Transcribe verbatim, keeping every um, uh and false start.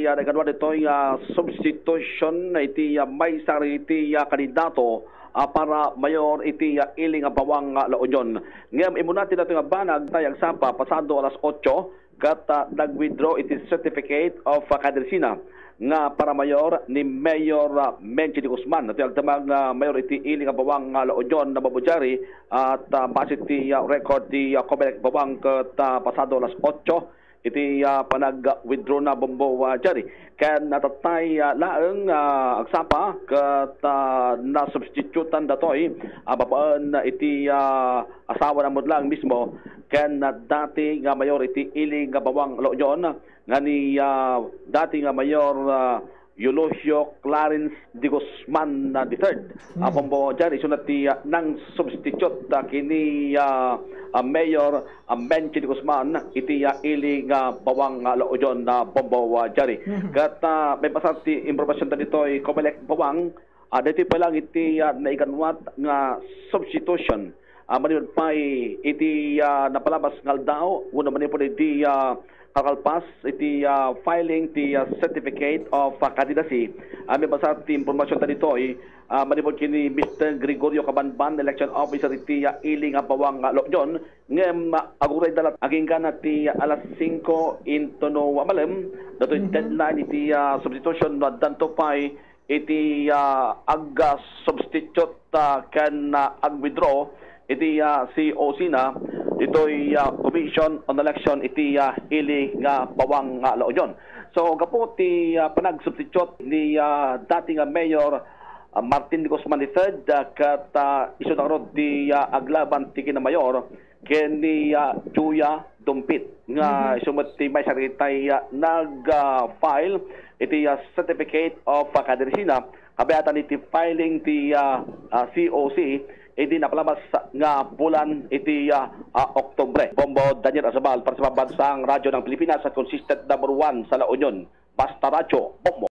Kaya nagkanwa ditoy nga substitution iti, ah, maysa iti, ah, kandidato, ah, para mayor iti, ah, ili nga Bawang, ah, La Union. Ngem immuna ti datoy nga banag, tay agsapa, pasado alas otso, ket, ah, nag-withdraw iti certificate of, ah, candidacy na nga para mayor ni Mayor, ah, Menchi de Guzman. Datoy agdamag nga mayor iti ili nga Bawang, ah, La Union na Bombo Jerry, at, ah, base ti, ah, record ti, ah, Comelec Bawang ket, ah, pasado alas otso, iti, ah, panag-withdraw na Bombo, ah, Jerry. Ken natattay, ah, laeng, ah, agsapa ket, ah, nasubstitutan datoy, ah, babaen iti, ah, asawa na met laeng mismo ken, ah, dati nga mayor iti ili nga Bawang La Union nga ni, ah, dati nga mayor, ah, Eulogio Clarence de Guzman, ah, the third. Ah, Bombo Jerry, isu ti, ah, nangsubstitute, ah, kini, ah, ah, Mayor, ah, Menchi de Guzman iti, ah, ili nga Bawang, ah, La Union, ah, Bombo, ah, Jerry. Ket, ah, maibasa ti impormasyon ta ditoy, Comelec Bawang, ah, ditoy pa lang iti, ah, naikanwat nga substitution. Ah, manipud pay iti, ah, napalabas nga aldaw, wenno manipud iti, ah, kalkalpas iti, ah, filing ti, ah, certificate of, ah, candidacy. Ah, maibasa ti impormasyon ta ditoy, ah, manipud kini Mister Gregorio Cabanban, election officer iti, ah, ili nga Bawang, ah, La Union, ngem, ah, aguray da la agingga na ti, ah, alas singko into no, ah, malem, datoy deadline iti, ah, substitution no addanto pay iti, ah, ag-, ah, substitute, ah, ken, ah, ag-withdraw iti, ah, C O C na ditoy, ah, Commission on Election iti, ah, ili nga Bawang nga La Union. So, gapu ti, ah, panag-substitute ni, ah, dati nga Mayor, ah, Martin de Guzman the third, ah, ket, ah, isu na ngarud ti, ah, aglaban ti kinamayor ken ni, ah, Julia Dumpit nga isu met ti maysa dagiti, ah, nag, ah, file iti, ah, certificate of, ah, candidacy na kabiatan iti filing ti, ah, ah, C O C idi napalabas nga bulan iti, ah, ah, Oktubre. Bombo Daniel Azabal para sa Pambansang Radyo ng Pilipinas at consistent number one sa La Union. Basta Radyo, Bombo!